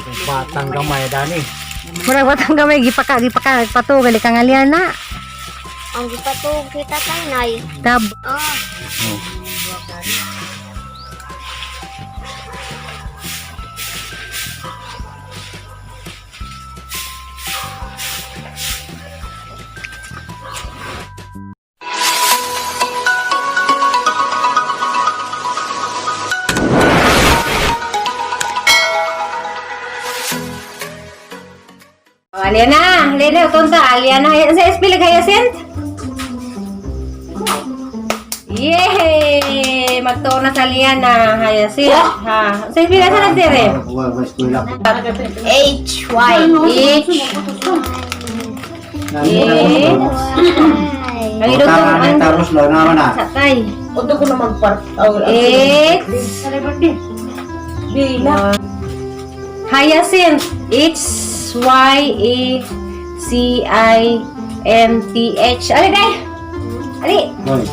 Batang gamay dani. Murag batang gamay gipaka gipaka nagpato gali kang Aliana. Ang gipatug kita tay nay. Tab. Ah, Oh. Oh, Aliana, Aliana tonta Aliana sa SP lag Hyacinth. Yay! Magtuon na sa Aliana, Hyacinth. Ha. Sa SP sa nagdire. Wa wa eskwela. H Y H. Eh. Ang idugtong Ang ang tapos lo naman na. sa tay. Udo ko na magpark. H. Bila. Hyacinth. H Y A C I N T H. Ali day. Ali. Hoy.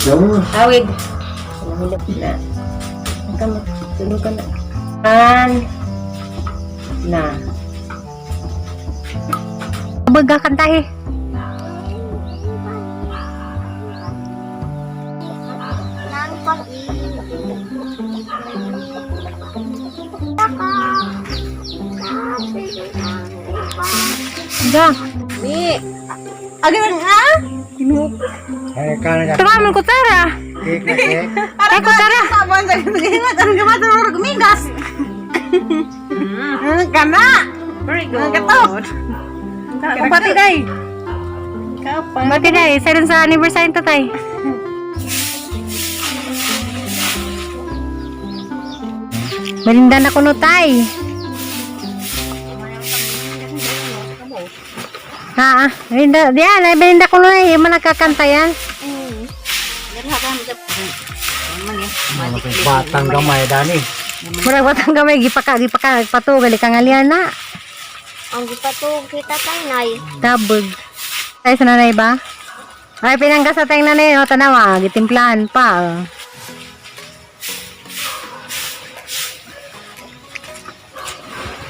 Yo. Awid. Na. Kamot. Tulog ka na. An. Na. Baga kantahe. Nang pag-ibig. Taka. Ga. Ni. Agad ha? Hey kana Tama man kutsara. Cake na cake. Ay kutsara. Sabon sa gingat ang gamat ang gumigas. Kana. Very good. Kato. Kumpati day. Kumpati day. Isa rin sa anniversary tatay. Malinda na kuno tay. Ha, Belinda, diyan, ay Belinda kuno ay man nagkakanta yan. Batang gamay dani. Murag batang gamay gipaka gipaka nagpato gali kang Aliana. Ang gipatug kita tay nay. Tabog. Ay sa nanay ba? Ay pinanggas sa tayong nanay, oh, tanawa, gitimplahan pa. Oh.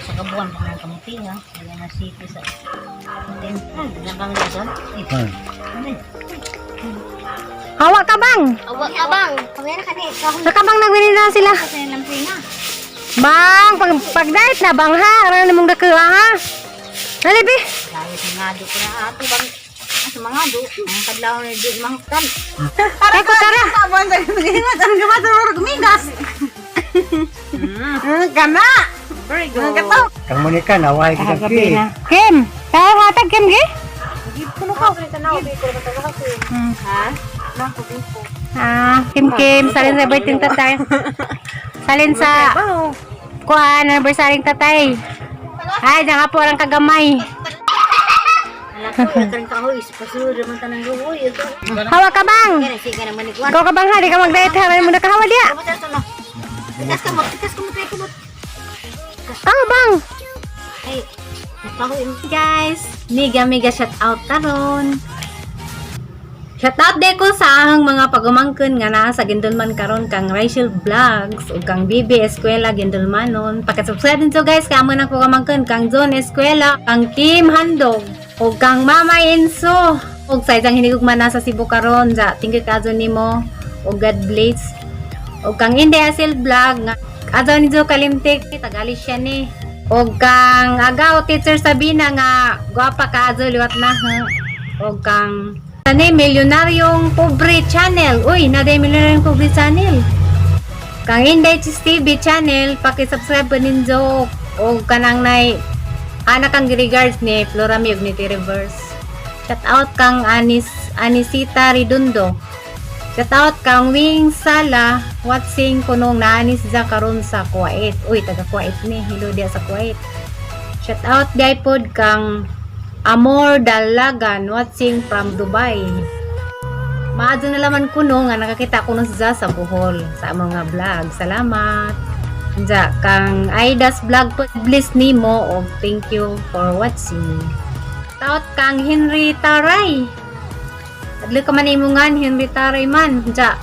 Sa kabuan pa ng kamuti ha. Kaya na city sa Nabang na Hmm. Hawa ka bang? Awa abang. Kamera ka ni. Kahon Sa kabang nagwininda sila. Sa lampi na. Bang, pag pag diet na bang ha, aran namong dakuha ha. Dali bi. Dahil sa nga do ko na ato bang sa mga do ang kadlaw na di mahuktan. Ay kutsara. Sabon sa gingat ang gamat ang gumigas. Kana. Very good. Kato. Kang Monica naway kita cake. Kim, kaya hatag Kim gi? Ah, Kim Kim, salin sa birthday tatay. Salin sa kuan anniversary tatay. Ay, diyan ka po ang kagamay. Ala ko karon kahoy pasuro man tanang ruoy ito. Hawa ka bang? Kaya sige na manigwan. Ikaw ka bang ha? Di ka mag-diet ha? Mo na kahawa diya. Kamu tayo no. Tikas ka mo, tikas ka mo, tikas ka mo. Ah, bang. Ay, kahoy. Guys, mega mega shout out karon. Shout out de ko sa ahang mga pagumangkon nga naa sa Gindulman karon kang Rachel Vlogs ug kang BB Eskwela Gindulmanon. Paki-subscribe din so guys kay amo nang pagumangkon kang Zone Eskwela, kang Kim Handog ug kang Mama Enzo ug sa isang hinigugma na sa Cebu karon. Ja, thank you kazo nimo ug God bless. Ug kang Inday Hazel Vlog nga adto ni Jo Kalimtik tagali siya ni. Ug kang Agaw Teacher Sabina nga gwapa ka azo liwat na ha. Ug kang Tani Milyonaryong Pobre Channel. Uy, naday Milyonaryong Pobre Channel. Kang Inday Chis TV Channel, paki-subscribe pa ninyo og kanang nay anak kang regards ni Flora May ug ni T-Reverse. Shout out kang Anis Anisita Redondo. Shout out kang Wing Sala, watching kunong naanis za karon sa Kuwait. Uy, taga Kuwait ni. Hello diya sa Kuwait. Shout out diay pod kang Amor Dalagan, watching from Dubai. Maadto na laman kuno nga nakakita kuno sa sa Bohol sa mga vlog. Salamat. Ja, kang Aida's vlog po, bless nimo og thank you for watching. Shout out kang Henry Taray. Adlo ka man imo ngan Henry Taray man. Ja.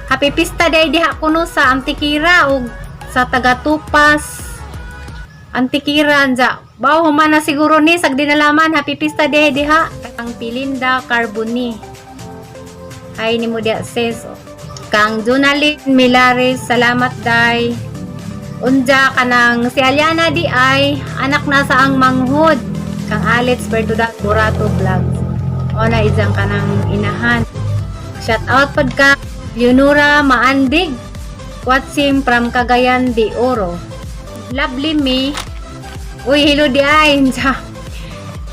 Happy Pista day diha kuno sa Antikira ug sa Tagatupas. Antikiran ja. Baw human na siguro ni sag dinalaman. Happy pista diha diha. Kang Pilinda Carboni. Hi nimo diha, sis. Kang Junalyn Milares, salamat day. Unja kanang si Aliana di ay anak na sa ang manghod kang Alex Bertuda Burato Vlogs. O na isang kanang inahan. Shout out pod ka Leonora Maandig. Watching from Cagayan de Oro. Lovely me. Uy, hello di ay. Unja.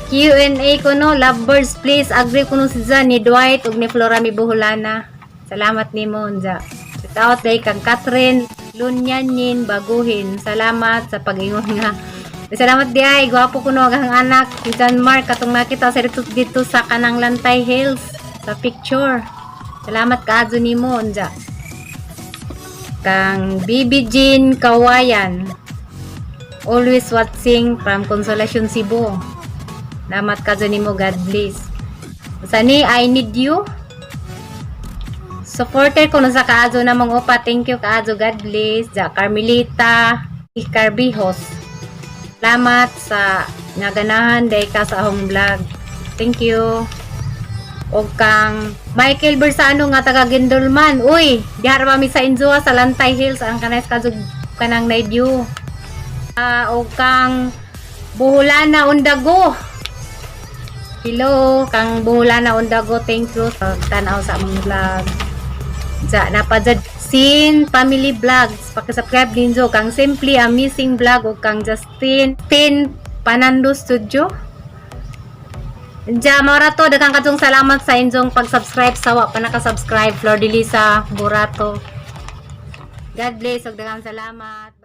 Q&A ko no, lovebirds please agree ko no si Zan ni Dwight ug ni Flora mi Buholana. Salamat nimo, unja. Shout out day kang Catherine Lunyanin Baguhin. Salamat sa pag-ingon nga. Salamat di ay, gwapo kuno ang anak ni John Mark katong nakita sa dito, dito sa kanang Lantay Hills sa picture. Salamat kaadto nimo, unja. Kang Bibi Jean Kawayan. Always watching from Consolacion, Cebu. Salamat ka nimo, God bless. Sani, I need you. Supporter ko no sa kaazo na mga upa. Thank you kaazo. God bless. Ja Carmelita Carbijos. Salamat sa naganahan day ka sa akong vlog. Thank you. O kang Michael Bersano nga taga Gindulman. Uy, diha ra mi sa Inzua sa Lantay Hills ang kanay sa kazug kanang view. O kang Buholana Undago. Hello, kang Buholana Undago. Thank you sa tanaw sa among vlog. Ja, napadjad Sin Family Vlogs. Paki-subscribe ninyo kang Simply Amazing Vlog o kang Justin Tin Panando Studio. Ja, mao ra to, daghang kadtong salamat sa inyong pag-subscribe sa wa pa naka-subscribe, Flor de Lisa Burato. God bless ug daghang salamat.